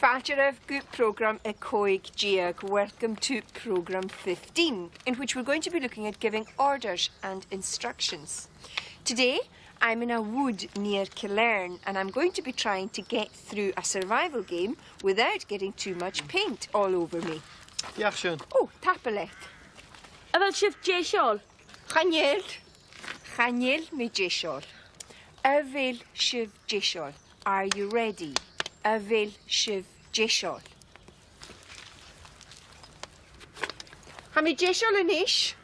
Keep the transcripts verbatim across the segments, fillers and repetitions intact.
Fàilte oirbh gu prògram a còig deug. Welcome to programme fifteen, in which we're going to be looking at giving orders and instructions. Today, I'm in a wood near Killearn, and I'm going to be trying to get through a survival game without getting too much paint all over me. Dìreach sin. Ò, tapadh leat. A bheil sibh deiseil? Chan eil. Chan eil mi deiseil. A bheil sibh deiseil? Are you ready? A bheil sibh deiseil? Tha mi deiseil a-nis.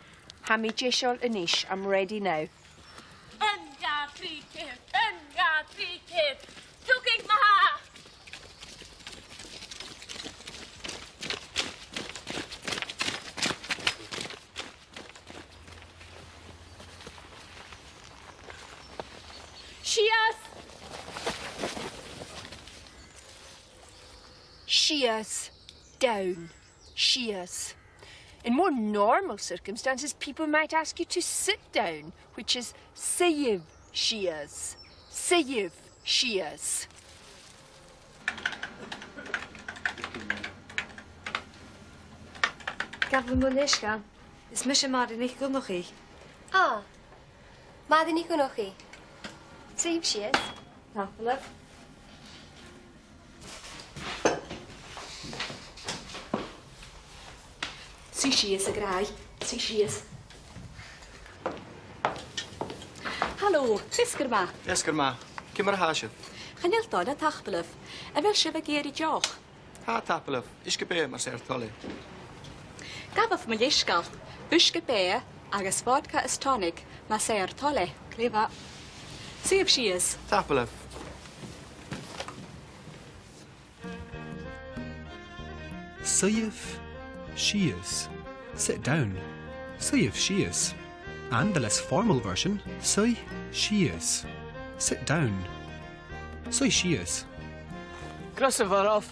Tha mi deiseil a-nis. I'm ready now. Aon, dhà, trì, ceithir. Aon, dhà, trì, ceithir. Tiugainn ma-thà. Sìos. Sìos. Down. Sìos. In more normal circumstances, people might ask you to sit down, which is suidhibh sìos. Suidhibh sìos. Gabh mo leisgeul, is mise Màiri NicDhonnchaidh. Ah, Màiri NicDhonnchaidh. Suidhibh sìos. Tapadh leibh. Suidh sìos, a ghràidh. Suidh sìos. Halò, feasgar math. Feasgar math. Ciamar a tha sibh? Chan eil dona, tapadh leibh. A bheil sibh ag iarraidh deoch? Tha, tapadh leibh. Uisge-beatha mar as fheàrr toil leibh. Gabhaibh mo leisgeul. Uisge-beatha agus vodka is tonic, mas e ur toil e. Glè mhath. Suidhibh sìos. Tapadh leibh. Suidhibh sìos. Sit down. Suidhibh sìos. And the less formal version, suidh sìos. Sit down. Suidh sìos. Greasaibh oirbh.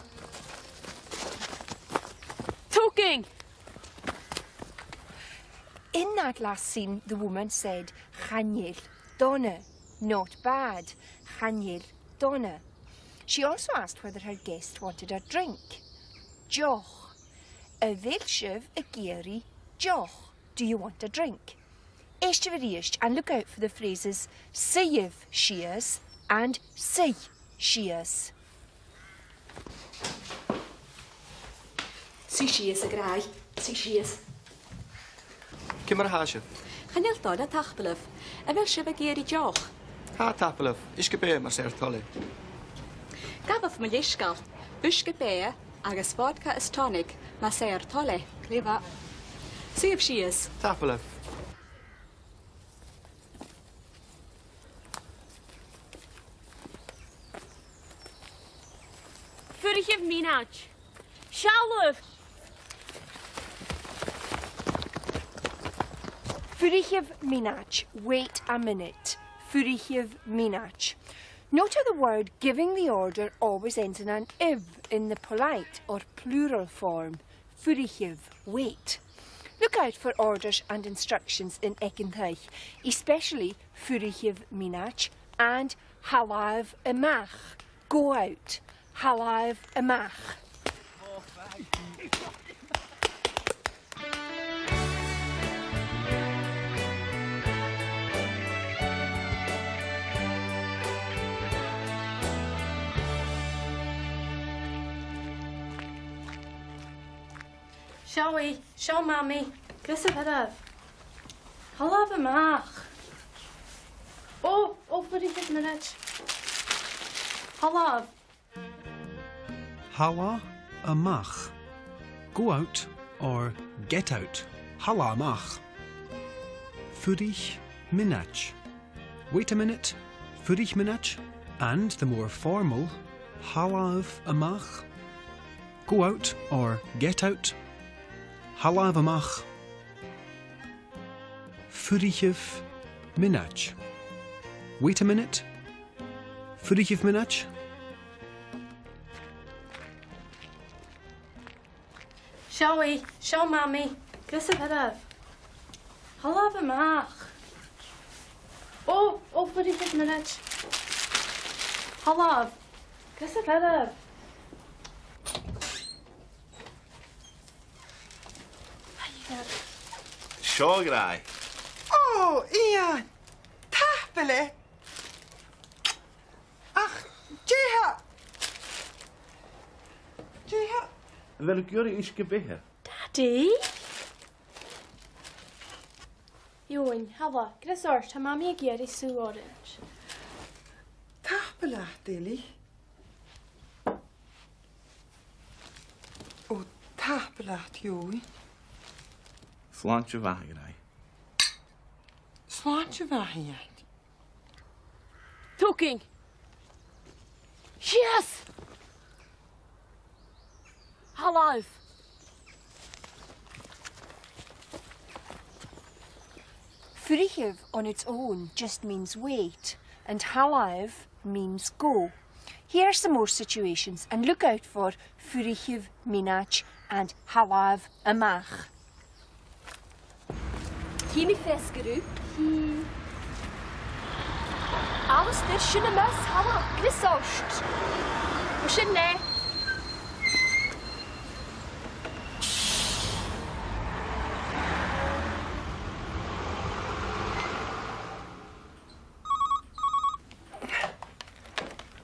Tiugainn! In that last scene, the woman said, "Chan eil dona." Not bad. Chan eil dona. She also asked whether her guest wanted a drink. Deoch. A bheil sibh ag iarraidh deoch? Do you want a drink? Èistibh a-rithist and look out for the phrases suidhibh sìos and suidh sìos. Suidh sìos, a ghràidh. Suidh sìos. Ciamar a tha sibh? Chan eil dona, tapadh leibh. A bheil sibh ag iarraidh deoch? Tha, tapadh leibh. Uisge-beatha mar as fheàrr toil leibh. Gabhaibh mo leisgeul. Uisge-beatha agus vodka is tonic, mas e ur toil e. Glè mhath. Suidhibh sìos. Tapadh leibh. Fuirichibh mionaid. Seallaibh! Fuirichibh mionaid. Wait a minute. Fuirichibh mionaid. Note how the word giving the order always ends in an iv in the polite or plural form. Fuirichibh, wait. Look out for orders and instructions in Aig an Taigh, especially fuirichibh mionaid and thallabh a-mach, go out, thallabh a-mach. Seo i, seo Mamaidh. Greasaibh oirbh. Thallabh a-mach. Ò, ò, fuirichibh mionaid. Thallabh. Thalla a-mach. Go out or get out. Thalla a-mach. Fuirich mionaid. Wait a minute. Fuirich mionaid. And the more formal, thalabh a-mach. Go out or get out. Thalabh a-mach. Fuirichibh mionaid. Wait a minute. Fuirichibh mionaid. Seo i, seo Mamaidh. Greasaibh oirbh. Thalabh a-mach. Ò, ò, fuirichibh mionaid. Thalabh. Greasaibh oirbh. Cò ghràidh? Ò, Iain! Tapadh leat! Ach, dè tha... dè tha... A bheil thu ag iarraidh uisge-beatha? Dadaidh? Eòghainn, thalla, greas ort, tha Mamaidh ag iarraidh sùgh orains. Tapadh leat, Eilidh. Ò, tapadh leat, Eòghainn. Slàinte mhath, a ghràidh. Slàinte mhath, Iain. Togainn! Sìos! Thalla! Fuirichibh on its own just means wait, and thalla means go. Here are some more situations, and look out for fuirichibh mionaid and thalla a-mach. Chì mi feasgar thu. Alasdair, siuthad a-muigh, thalla, greas ort. Mar sin leat.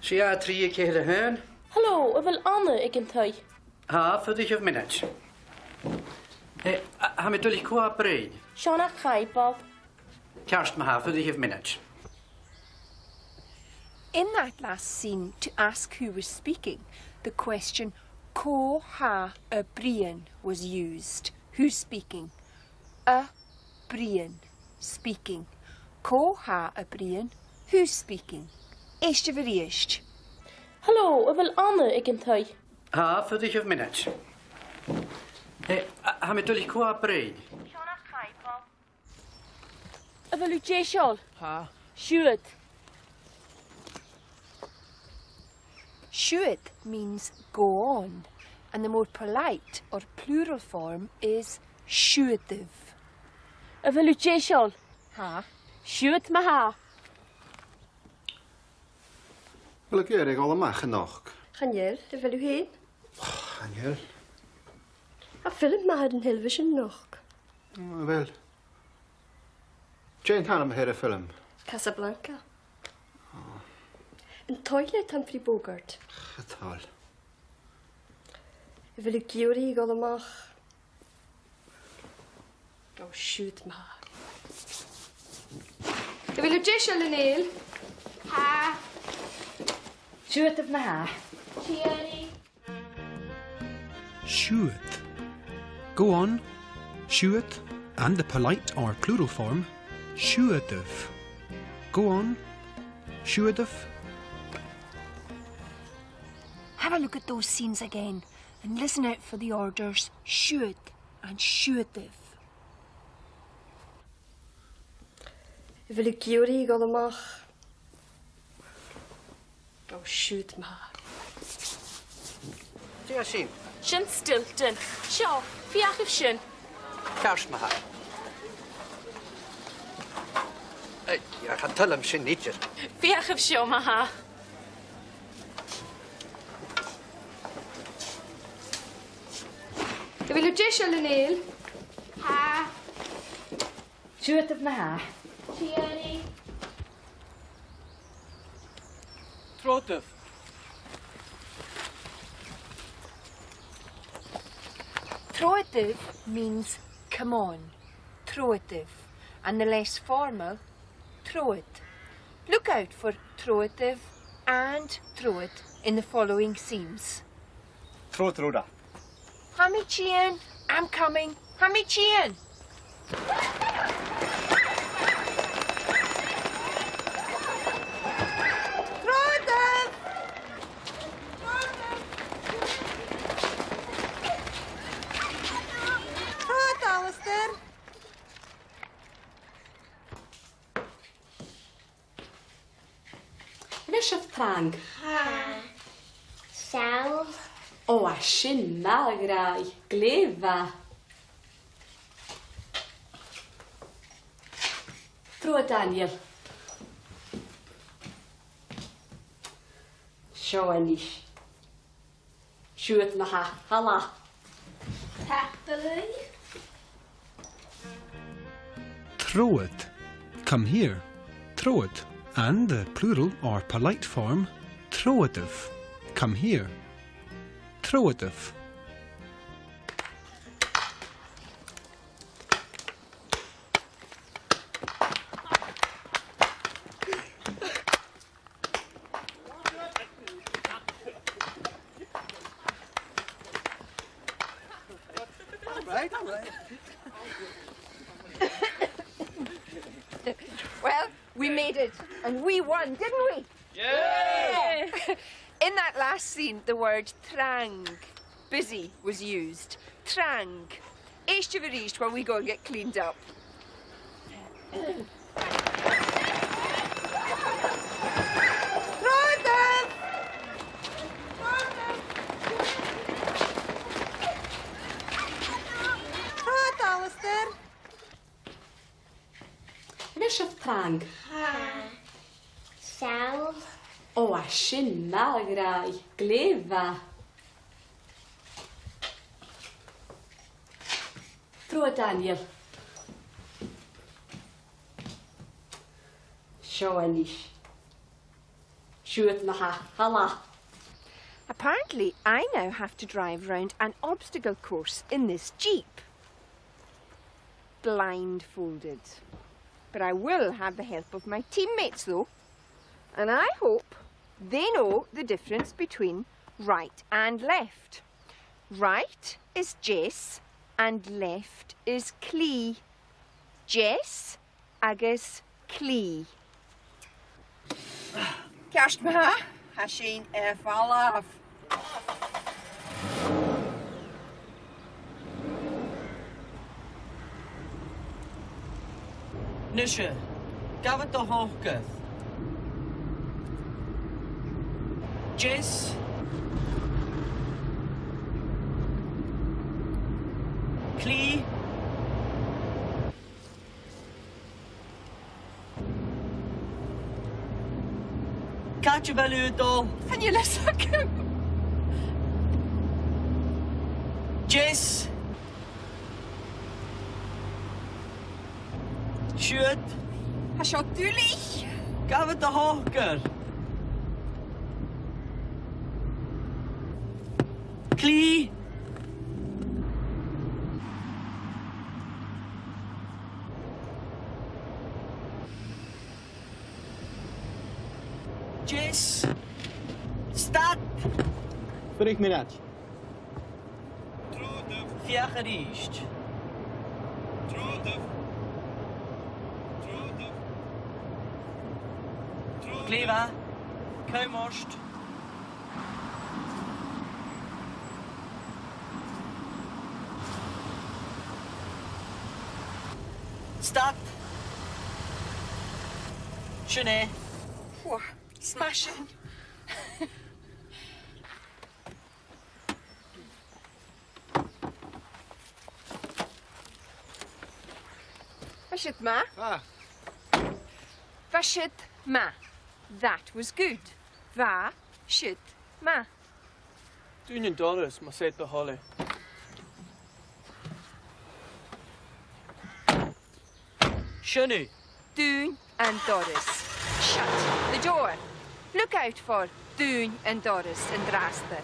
'S e a trì ceithir a h-aon. Hello, a bheil Anna aig an taigh? Tha, fuirichibh mionaid. Eh, a, tha mi duilich, cò tha a' bruidhinn? Seòna Chaimbeul. Ceart ma-thà, fuirichibh mionaid. In that last scene, to ask who was speaking, the question "Cò tha a' bruidhinn" was used. Who's speaking? A' bruidhinn, speaking. Cò tha a' bruidhinn? Who's speaking? Èistibh a-rithist. Hello, a bheil Anna aig an taigh? Tha, fuirichibh mionaid. Eh, a, tha mi duilich, cò tha a' bruidhinn? Seòna Chaimbeul. A bheil thu deiseil? Tha. Siuthad. Siuthad means go on, and the more polite or plural form is siuthadaibh. A bheil thu deiseil? Tha. Siuthad ma-thà. A bheil thu ag iarraidh a dhol a-mach a-nochd? Chan eil, a bheil thu fhèin? Chan eil. Tha film math air an telebhisean a-nochd. A bheil? Dè an t-ainm a th' air a' fhilm? Casablanca. An toil leat Humphrey Bogart? Cha toil. A bheil thu ag iarraidh a dhol a-mach? Ò, siuthad ma-thà. A bheil thu deiseil, a Nèill? Tha. Siuthadaibh ma-thà. Tìoraidh. Siuthad. Go on, siuthad, and the polite or plural form, siuthadaibh. Go on, siuthadaibh. Have a look at those scenes again and listen out for the orders siuthad and siuthadaibh. A bheil thu ag iarraidh a dhol a-mach? Ò, siuthad ma-thà. Dè tha sin? Sin Stilton. Seo, feuchaibh sin. Ceart ma-thà. Eh, chan toil leam sin idir. Feuchaibh seo ma-thà. A bheil thu deiseil, a Nèill? Tha. Siuthadaibh ma-thà. Tìoraidh. Trobhadaibh. Trobhadaibh means come on. Trobhadaibh. And the less formal, trobhad. Look out for trobhadaibh and trobhad in the following scenes. Trobhad, trobhad. Tha mi a' tighinn. I'm coming. Tha mi a' tighinn. Trobhadaibh! Trobhad, Alasdair! An e seo trang? Tha. Seall. Ò, tha sin math, a ghràidh. Glè mhath. Trobhad, Daniel. Seo a-nis. Siuthad ma-thà. Thalla. Tapadh leibh. Trobhad, come here. Trobhad, and the plural or polite form, trobhadaibh, come here. Trobhadaibh. All right, all right. Well, we made it, and we won, didn't we? Yeah! In that last scene, the word trang, busy, was used. Trang. Èistibh a-rithist while we go and get cleaned up. Trobhad! Trobhad, Alasdair! An e seo trang? Tha. Seall. Ò, tha sin math, a ghràidh. Glè mhath. Trobhad, Daniel. Seo a-nis. Siuthad ma-thà, thalla. Apparently, I now have to drive round an obstacle course in this Jeep. Blindfolded. But I will have the help of my teammates, though. And I hope they know the difference between right and left. Right is deas and left is clì. Deas agus clì. Ceart ma-thà, tha sinn air falbh. Nise, gabh do shocair. Deas. Clì. Càit a bheil thu a' dol? Chan eil fhios agam. Deas. Siuthad. Tha seo duilich. Gabh do shocair. Clì. Deas. Stad. Fuirich mionaid. Feuch a-rithist. Glè mhath. Cùm ort. Stad. Sin e. Phew, smashing. Bha siud math. Ah. Bha siud math. That was good. Bha siud math. Dùin an doras, mas e do thoil e. Sin thu. Dùin an doras. Shut the door. Look out for dùin an doras an-dràsta.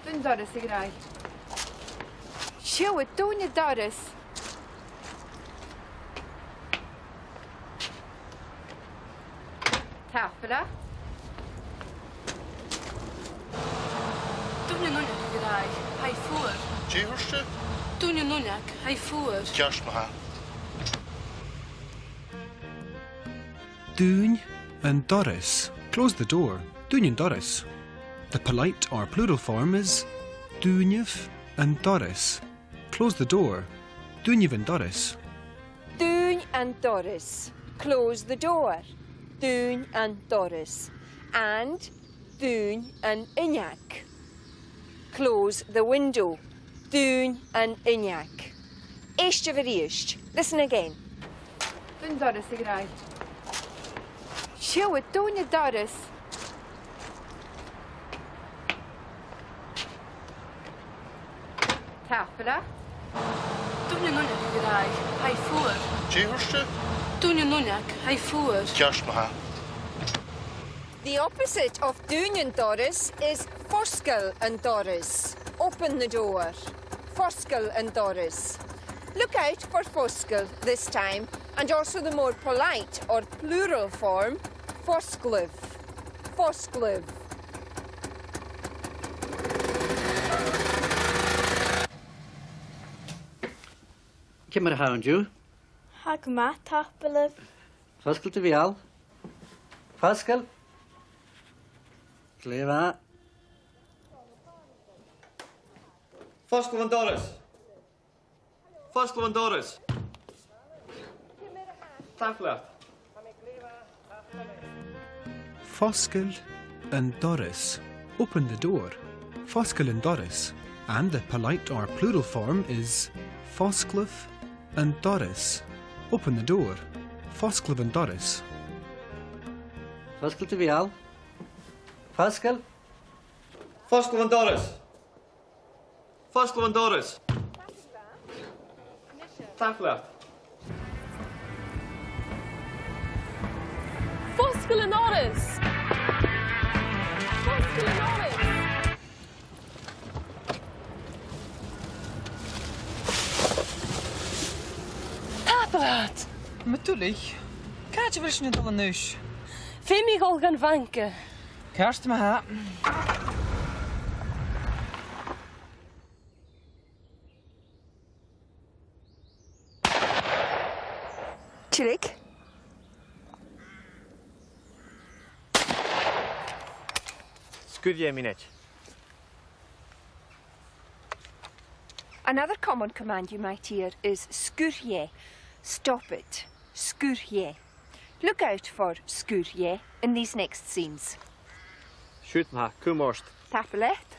Dùin an doras, a ghràidh. Siuthad, dùin an doras. Tapadh leibh. Dùin an uinneag, a ghràidh, tha i fuar. Dè thuirt thu? Dùin an uinneag, tha i fuar. Ceart ma-thà. Dùin an doras. Close the door. Dùin an doras. The polite or plural form is dùinibh an doras. Close the door. Dùinibh an doras. Dùin an doras. Close the door. Dùin an doras. And dùin an uinneag. Close the window. Dùin an uinneag. Èistibh a-rithist. Listen again. Dùin an doras, a ghràidh. Siuthad, dùin an doras. Tapadh leibh. Duine an uinneag, a ghràidh, tha i fuar. Dè thuirt thu? Duine an uinneag, tha i fuar. Ceart ma-thà. The opposite of duine an doras is fosgail an doras. Open the door. Fosgail an doras. Look out for fosgail this time, and also the more polite or plural form, fosglaibh. Fosglaibh. Ciamar a tha thu an-diugh? Tha gu math, tapadh leibh. Fosgail do bheul. Fosgail. Glè mhath. Fosglaibh an doras. Fosglaibh an doras. Tapadh leat. Fosgail an doras. Open the door. Fosgail an doras. And the polite or plural form is fosglaibh an doras. Open the door. Fosglaibh an doras. Fosgail do bheul. Fosgail. Fosglaibh an doras. Fosglaibh an doras. Tapadh leat. Fosgail an doras! Fosgail an doras! Tapadh leat! Ma duilich, càit a bheil sinn a' dol a-nis? Feumaidh mi dhol dhan bhanca. Ceart ma-thà. Tillig. Sguir dheth mionaid. Another common command you might hear is sguir dheth. Stop it. Sguir dheth. Look out for sguir dheth in these next scenes. Siuthad ma-thà, cùm ort. Tapadh leat.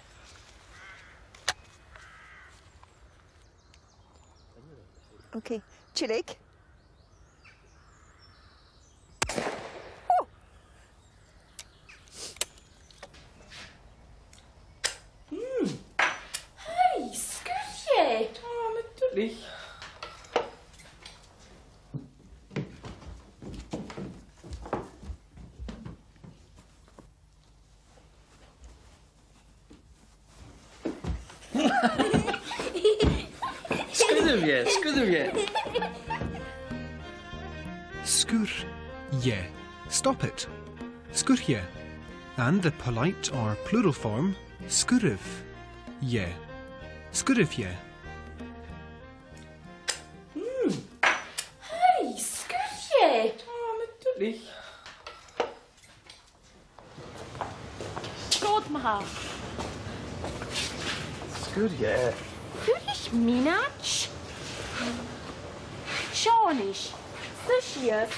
Okay, tillig. Ooh. Mm. Hey, sguir dheth. Oh, ma duilich. Sguir dheth, sguir dheth. Sguir dheth. Stop it. Sguir dheth. And the polite or plural form, sguiribh dheth. Sguiribh dheth. Mm. Hey, sguir dheth. Oh, ma duilich. Sguir ma-thà. Sguir dheth. Sguir dheth mionaid. Seo a-nis. Suidh sìos.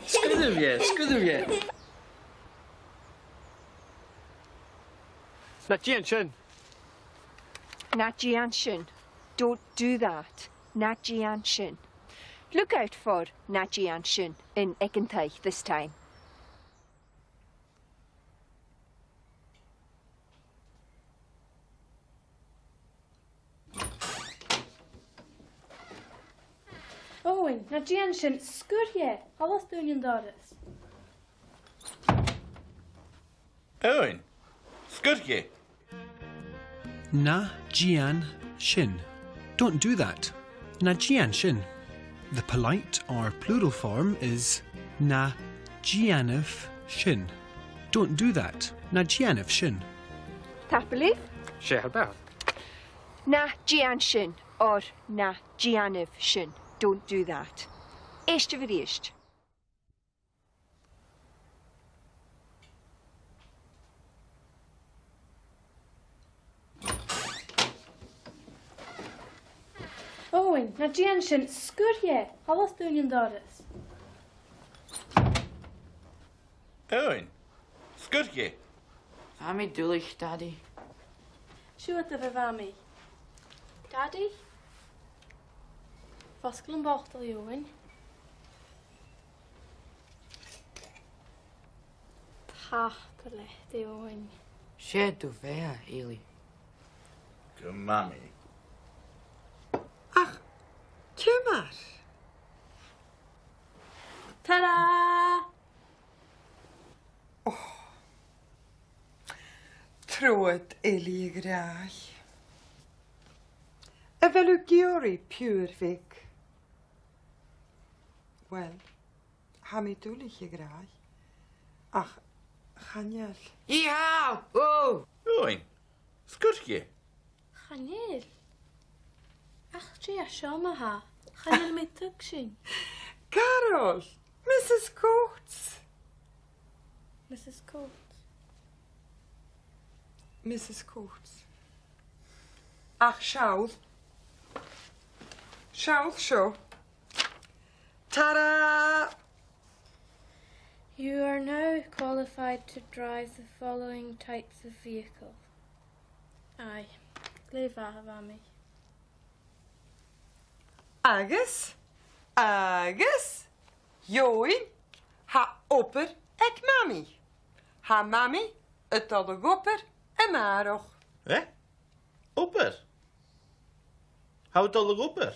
Sguir dheth, sguir dheth. Na dèan sin. Na dèan sin. Don't do that. Na dèan sin. Look out for na dèan sin in Aig an Taigh this time. Eòghainn, na dèan sin, sguir dheth, thalla 's duine an doras. Eòghainn, sguir dheth. Na dèan sin. Don't do that. Na dèan sin. The polite or plural form is na dèanaibh sin. Don't do that. Na dèanaibh sin. Tapadh leibh. 'S e, tha e beò. Na dèan sin or na dèanaibh sin. Don't do that. Èistibh a-rithist. Eòghainn, na dèan sin, sguir dheth, thalla 's duine an doras. Eòghainn, sguir dheth. Tha mi duilich, Dadaidh. Siuthadaibh, a Mhamaidh. Dadaidh? Fosgail am botal, a Eòghainn. Tapadh leat, Eòghainn. 'S e do bheatha, Eilidh. Gu math, Mamaidh. Ach, ciamar? Ta-da! Oh. Trobhad, Eilidh a ghràidh. A bheil thu ag iarraidh piuthar bheag? Uill, tha mi duilich, a ghràidh. Ach chan eil. Yeehaw! Oh! Eòghainn, sguir dheth. Chan eil. Ach dè tha seo, ma-thà? Chan eil mi a' tuigsinn. Carol! Missus Coates! Missus Coates. Missus Coates. Ach seall. Seall seo. Ta-da! You are now qualified to drive the following types of vehicle. Aye. Glè mhath, a Mhamaidh. Agus, agus, Eòghainn, tha obair aig Mamaidh. Tha Mamaidh a' dol a dh'obair a-màireach. Eh? Obair? Tha thu a' dol a dh'obair?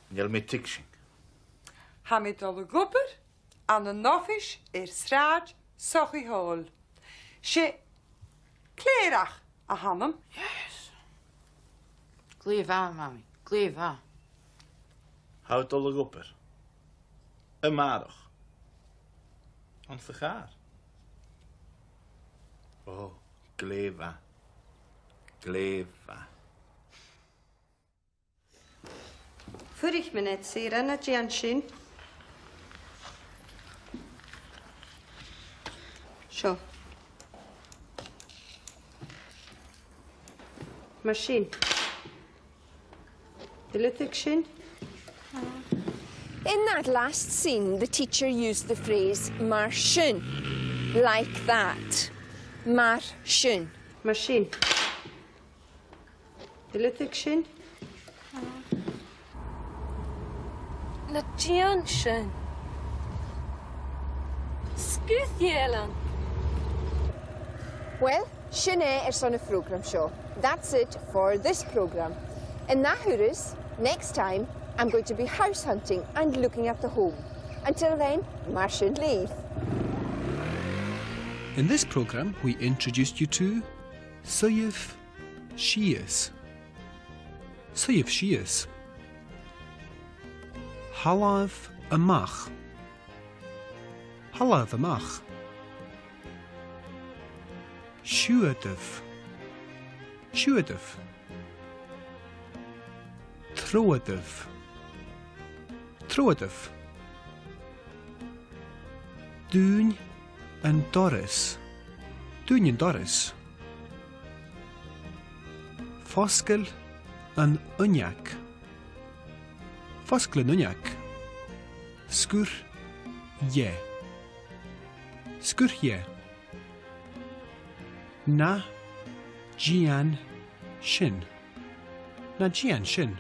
Chan eil mi a' tuigsinn. Tha mi a' dol a dh'obair ann an oifis air Sràid Sochaidh Hall. 'S e clèireach a th' annam. Yes. Glè mhath, Mamaidh, glè mhath. Tha thu a' dol a dh'obair a-màireach anns a' chàr. Ò, glè mhath. Glè mhath. Fuirich mionaid, Sarah, na dèan sin. Seo. Mar sin. A bheil thu a' tuigsinn? In that last scene, the teacher used the phrase mar sin, like that. Mar sin. Mar sin. A bheil thu a' tuigsinn? Na dèan sin. Sguir dheth, Ailean. Well, sin e airson a' phrògram seo. That's it for this programme. An ath thuras, next time, I'm going to be house hunting and looking at the home. Until then, mar sin leibh. In this programme, we introduced you to suidheachadh sìos. Suidheachadh sìos. Thalamh a-mach. Thalamh a-mach. Siùdadh. Siùdadh. Trobhadadh. Trobhadadh. Dùin an dorais. Dùin an dorais. Fosgail an uinneag. Fosgail an uinneag. Sguir dheth. Sguir dheth. Na dèan sin. Na dèan sin.